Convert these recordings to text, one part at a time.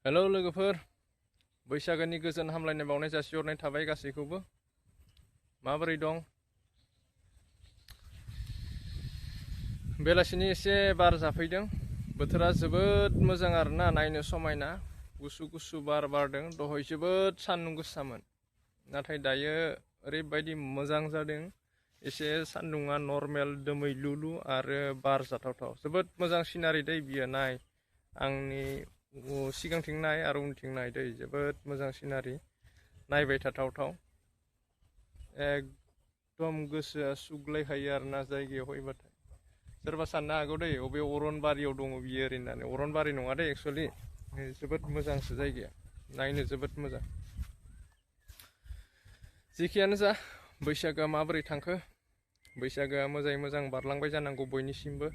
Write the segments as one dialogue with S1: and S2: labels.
S1: Hello लोगोफोर, बैसागोनि गोजोन हामलायनाय बावनाय जासिहरनाय थाबाय गासैखौबो। माबोरै दं? बेलासिनि एसे बार जाफैदों। बोथोरा जोबोद मोजां आरोना, नायनो समायना। गुसु गुसु बार बारदों। दहाय जोबोद सान्दुं गोसामोन, नाथाय दायो ओरैबायदि मोजां जादों। एसे सान्दुंआ नर्मेल दोमैलुलु आरो बार जाथावथाव। जोबोद मोजां सिनारि दै बियो, नाय आंनि सिगांथिं नाय आरो उनथिं नाय दै, जोबोद मोजां सिनारि, नायबाय थाथावथाव। एकदम गोसोआ सुग्लायखायो आरोना जायगायाव फैबाथाय। सोरबा साननो हागौ दै अबे अरनबारियाव दङ बियो ओरै होननानै। अरनबारि नङा दै, एक्सुवेलि जोबोद मोजांसो जायगाया, नायनो जोबोद मोजां। जेखियानो जा, बैसागोआ माबोरै थांखो? बैसागोआ मोजाङै मोजां बारलांबाय जानांगौ बयनिसिमबो।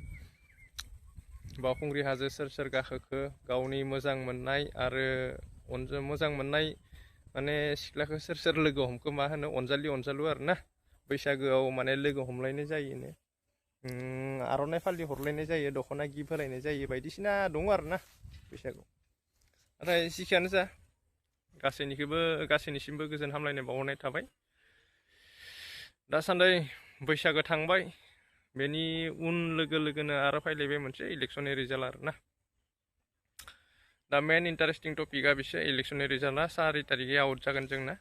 S1: बावखुंग्रि हाजो सोर सोर गाखोखो? गावनि मोजां मोननाय आरो मोजां मोननाय माने सिख्लाखौ सोर सोर लोगो हमखो? मा होनो, अनजालि अनजालु आरोना। बैसागोआव माने लोगो हमलायनाय जायोनो, आर'नाइ फालि हरलायनाय जायो, दख'ना गिफ्ट होलायनाय जायो, बायदिसिना दङ आरोना बैसागुआव। नाथाय जेखियानो जा, गासैनिसिमबो गोजोन हामलायनाय बावहरनाय थाबाय। दासान्दि बैसागो थांबाय, बेनि उन लोगो लोगोनो आरो फैलायबाय मोनसे इलेक्सननि रिजाल्ट आरोना। दा मेन इन्टारेस्टिं टपिकआ बिसो, इलेक्सननि रिजाल्टआ 4 तारिखै आउट जागोन जोंना।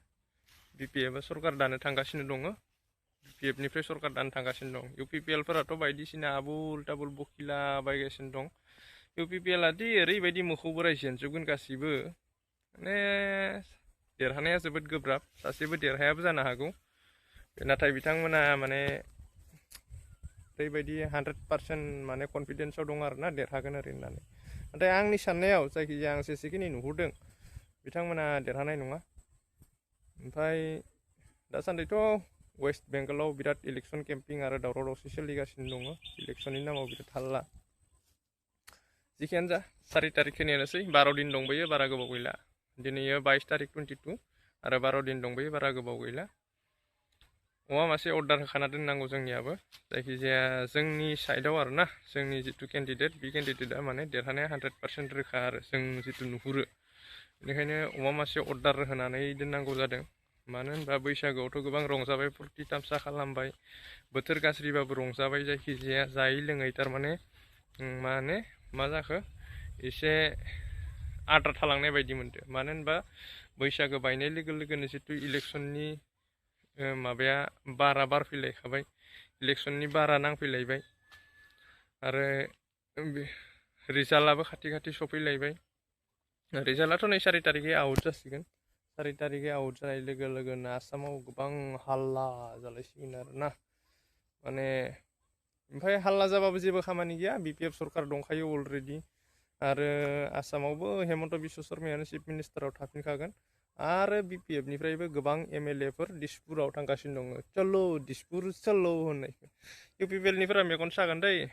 S1: BPF सरकार दानो थांगासिनो दङ, BPF निफ्राय सरकार दानो थांगासिनो दं। UPPL फोराथ' बायदिसिना आबुल ताबुल बखिला बायगासिनो दं। UPPL आदि ओरैबायदि मोखौ बोराय जेनजोबगोन गासिबो, माने देरहानाया जोबोद गोब्राब, सासेबो देरहायाबो जानो हागौ। नाथाय बिथांमोना माने ओरैबायदि 100% माने कनफिडेन्सआव दं आरोना देरहागोन ओरै होननानै। नाथाय आंनि साननायाव, जायखिजाया आं जेसेखिनि नुहुरदों, बिथांमोना देरहानाय नङा। ओमफ्राय दासान्दिथ' वेस्ट बेंगलाव बिराद इलेक्सन केम्पिं आरो दावराव दावसि सोलिगासिनो दङ, इलेक्सननि नामाव बिराद हाल्ला। जिखियानो जा, 4 तारिखै नेनोसै, 12 दिन दंबायो, बारा गोबाव गैला। दिनैयो 22 तारिख 22 आरो 12 दिन दंबायो, बारा गोबाव गैला। अमा मासे अर्डार होखाना दोननांगौ जोंनियाबो। जायखिजाया जोंनि साइडआव आरोना, जोंनि जिथु केन्डिडेट, बे केन्डिडेटआ माने देरहानाया 100% रोखा आरो जों जिथु नुहुरो। बेनिखायनो अमा मासे अर्डार होनानै दोननांगौ जादों। मानो होनबा बैसागोआवथ' गोबां रंजाबाय, फुरथि तामसा खालामबाय, बोथोर गाज्रिबाबो रंजाबाय। जायखिजाया जायै लोङै थारमाने मा जाखो, एसे आद्रा थालांनाय बायदि मोनदो। मानो होनबा बैसागो बायनाय लोगो लोगोनो जिथु इलेक्सननि माबाया बारा बारफैलायखाबाय, इलेक्सननि बारा नांफैलायबाय, आरो रिजाल्टआबो खाथि खाथि सफैलायबाय। रिजाल्टआथ' नै 4 तारिखै आउट जासिगोन। 4 तारिखै आउट जानाय लोगो लोगोनो आसामाव गोबां हाल्ला जालायसिगोन आरोना। माने ओमफ्राय हाल्ला जाबाबो जेबो खामानि गैया, BPF सरकार दंखायो अलरेडि। आरो आसामावबो हेमन्त बिश्व शर्मायानो चिफ मिनिस्टाराव थाफिनखागोन। आरो BPF निफ्रायबो गोबां MLA फोर दिसपुराव थांगासिनो दङ। चलो दिसपुर चलो होननाय। UPPL निफोरा मेगन सागोन दै,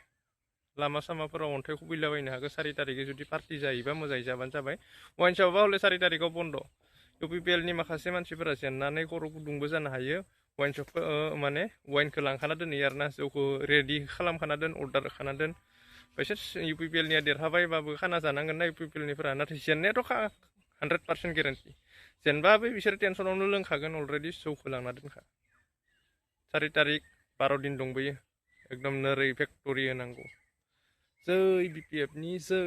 S1: लामा सामाफोराव अन्थाइ खुबैलाबायनो हागौ। 4 तारिखै जुदि पार्टि जायोबा मोजाङै जाबानो जाबाय। वाइन शपआ हले 4 तारिखआव बन्द'। UPPL नि माखासे मानसिफोरा जेननानै खर' गुदुंबो जानो हायो। वाइन शपखौ माने वाइनखौ लांखाना दोनहैयो आरोना, जौखौ रेडि खालामखाना दोन, अर्डार होखाना दोन। बिसोर UPPL निया देरहाबायबाबो खाना जानांगोन ना UPPL निफोरा। नाथाय जेननायाथ' 100% गेरेन्टि। जेनबाबो बिसोर टेनसनावनो लोंखागोन, अलरेडि जौखौ लांना दोनखा। 4 तारिख 12 दिन दंबोयो, एकदम नोरै फेक्ट'रि होनांगौ। जै BPF नि जै।